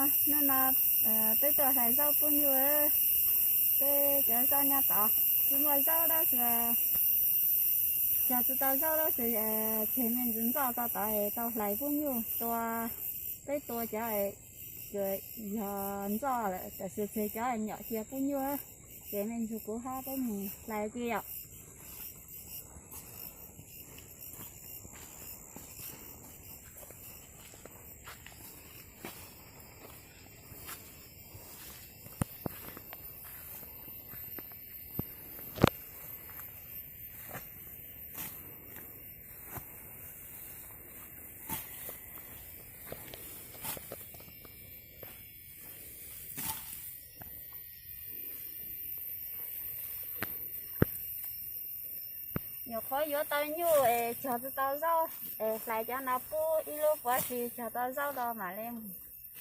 Hnub no peb tuaj hlais zaub pub nyuj, peb cov zaub nyob tod tsis muaj zaub dab tsi, cog tsis tau zaub dab tsi, tseg me ntsis ntxoj tso tod tau hlais pub nyuj tua. Peb tua cov yog ntxoj lawm tab sis tseg cov nyom cia pub nyuj, ces me ntsis kuv hab peb mus hlais kiag yom. Nyuam qhuav yuav tau nyuj es cog tsis tau zaub, es hlais cov no pub ib lub puav si cog tau zaub rau mam li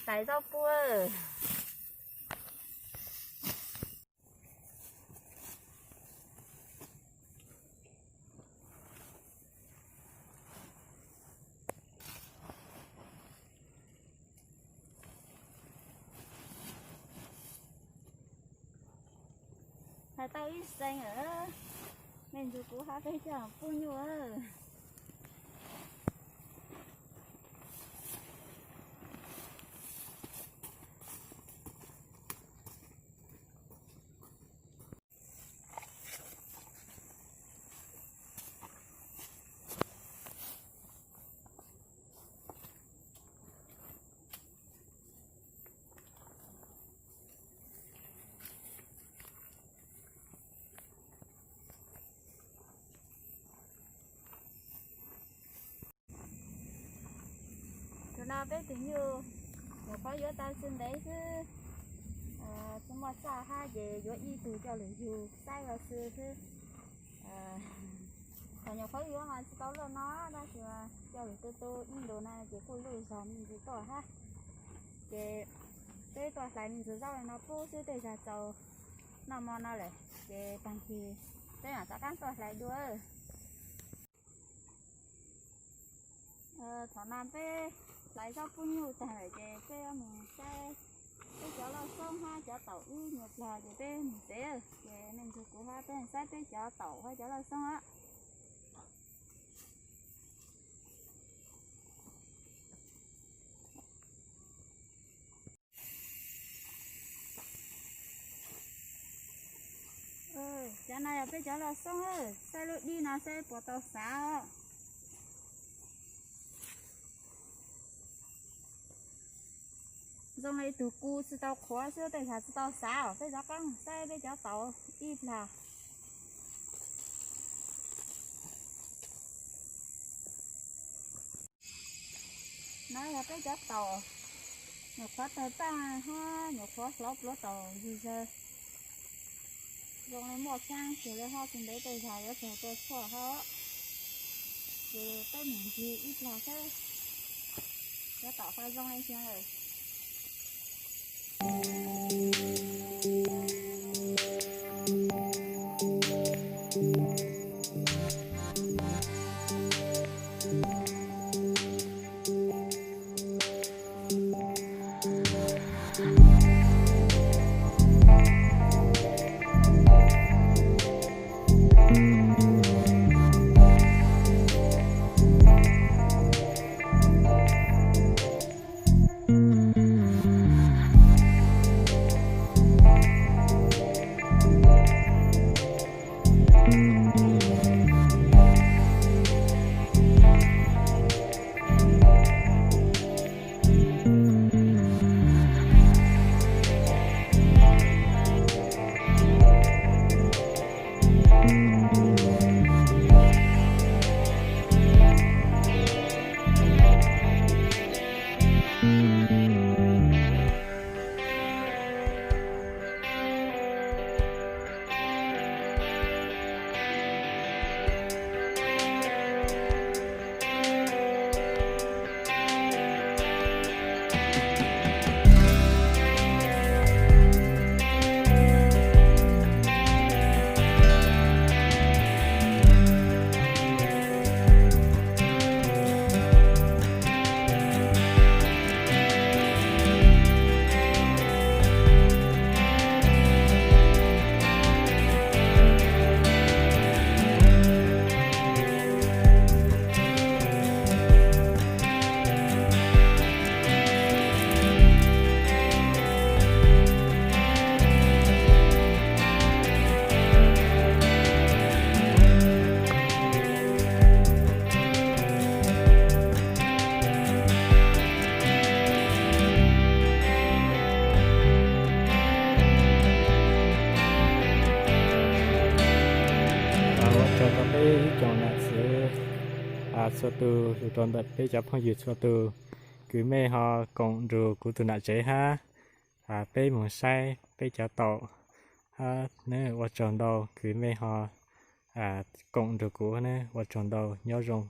hlais zaub pub. Hlais tau ib xees lawm, me ntsis kuv hab peb coj pub nyuj. Tus no peb tus nyuj nyuam qhuav yuav tau tsis ntev xwb, tsis muaj txaj hab ces yuav ib tug coj lug yug saib los xwb xwb. Thaum nyuam qhuav yuav mas tsis tau luaj no tab sis coj lug tu tu ib ntus no ces kuj luj zog me ntsis tuaj hab. Ces peb tuaj hlais me ntsis zaub li no pub xwb tej zag txaus noj hmo no lawm ces tag kis peb mam rov qab tuaj hlais dua. Thaum no peb hlais zaub pub nyuj tag lawm ces peb yuav mus saib peb cov lauj xoob hab cov taum ib nyuag plag ces peb mus tsev. Ces me ntsis kuv hab peb saib peb cov taum hab cov lauj xoob os. Cov no yog peb cov lauj xoob, saib lub dib no saib puas tau xav os. Zoo li tug ku tsis tau qhuav xwb tej zag tsis tau xav os, peb rov qab saib peb cov taum ib plag. No yog peb cov taum, nyuam qhuav tawg paj hab nyuam qhuav hlauv pluav taum zig zag. Zoo li muaj khaub kig li hab tsis ntev tej zag yuav txog tua tshuaj hab. Ces peb mus ncig ib plag saib cov taum qhov zoo li cas lawm. Txhua tus, los rau ntawm peb cov phooj ywg txhua tus, kws mej ho koom nrug kuv tug nam tsev hab, peb moog saib peb cov taum hab neb, ua tsaug ntau kws mej ho koom nrug kuv neb, ua tsaug ntau, nyob zoo.